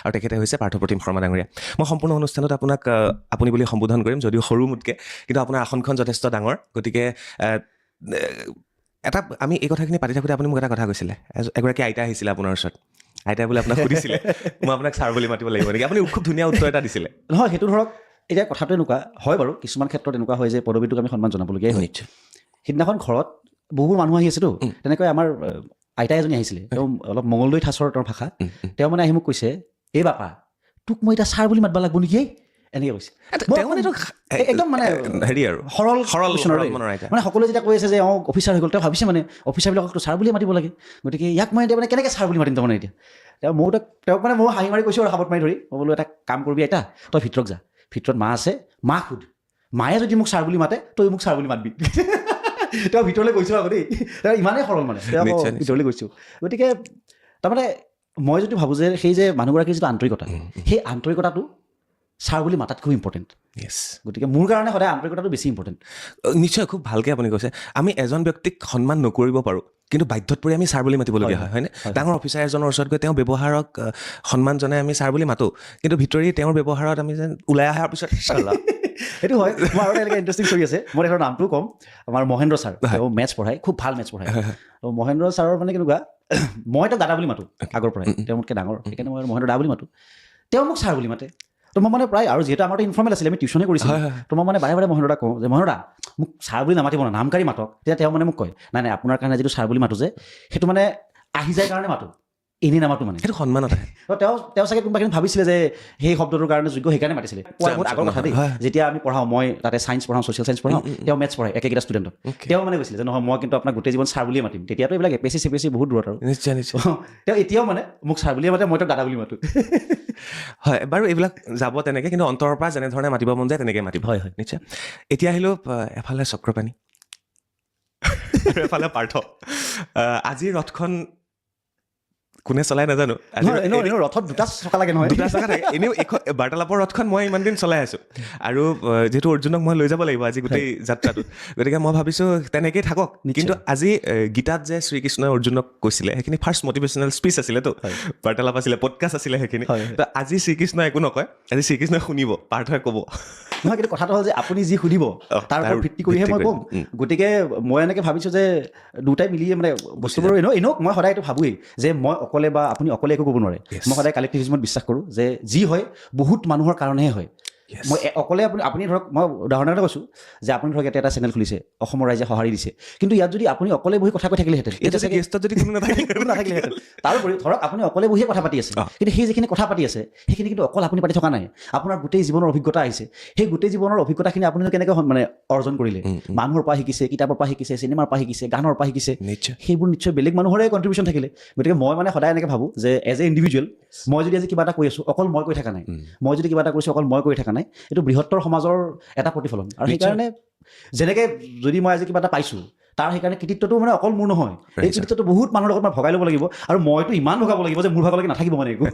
আৰু তেখেতে হৈছে পাৰ্থপ্ৰতিম শৰ্মা ডাঙৰীয়া। মই সম্পূৰ্ণ অনুষ্ঠানত আপোনাক আপুনি বুলি সম্বোধন কৰিম, যদিও সৰু মোতকৈ, কিন্তু আপোনাৰ আসনখন যথেষ্ট ডাঙৰ। গতিকে এটা আমি এই কথাখিনি পাতি থাকোঁতে আপুনি মোক এটা কথা কৈছিলে। এগৰাকী আইতা আহিছিলে আপোনাৰ ওচৰত, আইতাই বোলে আপোনাক সুধিছিলে, মই আপোনাক ছাৰ বুলি মাতিব লাগিব নেকি? আপুনি খুব ধুনীয়া উত্তৰ এটা দিছিলে। নহয়, সেইটো ধৰক এতিয়া কথাটো এনেকুৱা হয় বাৰু, কিছুমান ক্ষেত্ৰত এনেকুৱা হয় যে পদবীটোক আমি সন্মান জনাবলগীয়াই হয়। সিদিনাখন ঘৰত বহু মানুহ আহি আছেতো, তেনেকৈ আমাৰ আইতা এজনী আহিছিলে। তেওঁ অলপ মঙলদৈ ঠাঁচৰ তেওঁৰ ভাষা। তেওঁ মানে আহি মোক কৈছে, "এই বাপা, তোক মই এতিয়া ছাৰ বুলি মাতবা লাগব নেকি এই?" এনেকৈ কৈছে। মই তেওঁ মানে এইটো একদম মানে হেৰি আৰু সৰল সৰল কুৱেশ্যনৰ সৰল দেই। মনৰ আইতা। মানে সকলোৱে যেতিয়া কৈ আছে যে অঁ, অফিচাৰ হৈ গ'ল, তেওঁ ভাবিছে মানে অফিচাৰবিলাককতো ছাৰ বুলিয়ে মাতিব লাগে, গতিকে ইয়াক মই এতিয়া মানে কেনেকৈ ছাৰ বুলি মাতিম? তাৰমানে এতিয়া তেওঁ ময়ো তেওঁক মানে ময়ো হাঁহি মাৰি কৈছোঁ আৰু সাবত মাৰি ধৰি মই বোলো, "এটা কাম কৰিবি আইতা, তই ভিতৰত যা, ভিতৰত মা আছে, মাক সোধ। মায়ে যদি মোক ছাৰ বুলি মাতে, তই মোক ছাৰ বুলি মাতবি।" তেওঁ ভিতৰলৈ গৈছোঁ আকৌ দেই। তেওঁ ইমানেই সৰল মানে তেওঁ আকৌ ভিতৰলৈ গৈছোঁ। গতিকে তাৰমানে মই যদি ভাবোঁ যে সেই যে মানুহগৰাকীৰ যিটো আন্তৰিকতা, সেই আন্তৰিকতাটো ছাৰ বুলি মাতাতকৈও ইম্পৰ্টেণ্ট। গতিকে মোৰ কাৰণে সদায় আন্তৰিকতাটো বেছি ইম্পৰ্টেণ্ট। নিশ্চয়, খুব ভালকৈ আপুনি কৈছে। আমি এজন ব্যক্তিক সন্মান নকৰিব পাৰোঁ, কিন্তু বাধ্যত পৰি আমি ছাৰ বুলি মাতিবলগীয়া হয়, হয়নে? হয়। ডাঙৰ অফিচাৰ এজনৰ ওচৰত গৈ তেওঁ ব্যৱহাৰক সন্মান জনাই আমি ছাৰ বুলি মাতোঁ, কিন্তু ভিতৰি তেওঁৰ ব্যৱহাৰত আমি যেন ওলাই অহাৰ পিছত চালা। সেইটো হয়। মোৰ আৰু এটা এনেকৈ ইণ্টাৰেষ্টিং ষ্টৰি আছে। মই তেখেতৰ নামটোও ক'ম, আমাৰ মহেন্দ্ৰ ছাৰ। তেওঁ মেথছ পঢ়ায়, খুব ভাল মেথছ পঢ়ায়। তো মহেন্দ্ৰ ছাৰৰ মানে কেনেকুৱা, মই তেওঁক দাদা বুলি মাতোঁ আগৰ পৰাই। তেওঁ মোতকৈ ডাঙৰ, সেইকাৰণে মই মহেন্দ্ৰ দা বুলি মাতোঁ। তেওঁ মোক ছাৰ বুলি মাতে। তো মই মানে প্ৰায়, আৰু যিহেতু আমাৰতো ইনফৰ্মেল আছিলে, আমি টিউশ্যনে কৰিছিলোঁ, হয়, হয়, হয়। তো মই মানে বাৰে বাৰে মহেন্দ্ৰ দাক কওঁ যে মহেন্দ্ৰ দা, মোক ছাৰ বুলি নামাতিব না, নামকাৰি মাতক। তেতিয়া তেওঁ মানে মোক কয়, "নাই নাই, আপোনাৰ কাৰণে যিটো ছাৰ বুলি মাতোঁ যে, সেইটো মানে আহি যায় কাৰণে মাতোঁ, এনেই নামাতো" মানে। সেইটো সন্মানত আহে। তো তেওঁ চাগে কোনোবাখিনি ভাবিছিলে যে সেই শব্দটোৰ কাৰণে যোগ্য, সেইকাৰণে মাতিছিলে। কোৱা বহুত আগৰ কথা দেই। যেতিয়া আমি পঢ়াওঁ, মই তাতে ছায়েন্স পঢ়াওঁ, ছ'চিয়েল ছায়েন্স পঢ়াওঁ, তেওঁ মেথছ পঢ়ায় একেকেইটা ষ্টুডেণ্টক। তেওঁ মানে কৈছিলে যে নহয়, মই কিন্তু আপোনাক গোটেই জীৱন ছাৰ বুলিয়ে মাতিম। তেতিয়াতো এইবিলাক A P S C, C P S C বহুত দূৰত আৰু। নিশ্চয় নিশ্চয় তেওঁ এতিয়াও মানে মোক ছাৰ বুলিয়ে মাতে, মই তেওঁক দাদা বুলি মাতোঁ। হয় বাৰু, এইবিলাক যাব তেনেকৈ, কিন্তু অন্তৰৰ পৰা যেনেধৰণে মাতিব মন যায় তেনেকৈ মাতিব। হয় হয় নিশ্চয়। এতিয়া আহিলোঁ এফালে চক্ৰপাণি আৰু এফালে পাৰ্থ। আজিৰ ৰথখন কোনে চলাই নাজানো আজি। নহয়, এনেও ৰথত দুটা চকা লাগে নহয়? দুটা চকা থাকে। এনেও এইখন বাৰ্তালাপৰ ৰথখন মই ইমান দিন চলাই আছোঁ আৰু যিহেতু অৰ্জুনক মই লৈ যাব লাগিব আজি গোটেই যাত্ৰাটোত, গতিকে মই ভাবিছোঁ তেনেকেই থাকক। কিন্তু আজি গীতাত যে শ্ৰীকৃষ্ণই অৰ্জুনক কৈছিলে, সেইখিনি ফাৰ্ষ্ট মটিভেশ্যনেল স্পীচ আছিলেতো, বাৰ্তালাপ আছিলে, পডকাষ্ট আছিলে সেইখিনি। হয়, হয়। তো আজি শ্ৰীকৃষ্ণই একো নকয়, আজি শ্ৰীকৃষ্ণই শুনিব, পাৰ্থই ক'ব। নহয়, কিন্তু কথাটো হ'ল যে আপুনি যি সুধিব তাৰ তাৰ ওপৰত ভিত্তি কৰিহে মই ভিত্তি ক'ম। কৰি, গতিকে মই এনেকৈ ভাবিছোঁ যে দুটাই মিলিয়ে মানে বস্তুবোৰ এনেও এনেও মই সদায় এইটো ভাবোৱেই যে মই অকলে বা আপুনি অকলে একো ক'ব নোৱাৰে। মই সদায় কালেক্টিভিজমত বিশ্বাস কৰোঁ যে যি হয় বহুত মানুহৰ কাৰণেহে হয়। মই অকলে আপুনি আপুনি ধৰক, মই উদাহৰণ এটা কৈছোঁ যে আপুনি ধৰক ইয়াতে এটা চেনেল খুলিছে, অসমৰ ৰাইজে সঁহাৰি দিছে, কিন্তু ইয়াত যদি আপুনি অকলে বহি কথা কৈ থাকিলেহেঁতেন, এতিয়া যদি গেষ্টত যদি কোনো নাথাকে? কোনো নাথাকিলেহেঁতেন। তাৰোপৰি ধৰক আপুনি অকলে বহিয়ে কথা পাতি আছে, কিন্তু সেই যিখিনি কথা পাতি আছে, সেইখিনি কিন্তু অকল আপুনি পাতি থকা নাই, আপোনাৰ গোটেই জীৱনৰ অভিজ্ঞতা আহিছে। সেই গোটেই জীৱনৰ অভিজ্ঞতাখিনি আপুনি কেনেকৈ মানে অৰ্জন কৰিলে? মানুহৰ পৰা শিকিছে, কিতাপৰ পৰা শিকিছে, চিনেমাৰ পৰা শিকিছে, গানৰ পৰা শিকিছে। সেইবোৰ নিশ্চয় বেলেগ মানুহৰে কণ্ট্ৰিবিউশ্যন থাকিলে। গতিকে মই মানে সদায় এনেকৈ ভাবোঁ যে এজ এ ইণ্ডিভিজুৱেল মই যদি আজি কিবা এটা কৈ আছোঁ, অকল মই কৈ থকা নাই। মই যদি কিবা এটা কৰিছোঁ, অকল মই কৰি থকা নাই, এইটো বৃহত্তৰ সমাজৰ এটা প্ৰতিফলন। আৰু সেইকাৰণে যেনেকৈ যদি মই আজি কিবা এটা পাইছোঁ, তাৰ সেইকাৰণে কৃতিত্বটো মানে অকল মোৰ নহয়, এই কৃতিত্বটো বহুত মানুহৰ লগত মই ভগাই ল'ব লাগিব আৰু মইতো ইমান ভগাব লাগিব যে মোৰ ভাগলৈকে নাথাকিব মানে একো।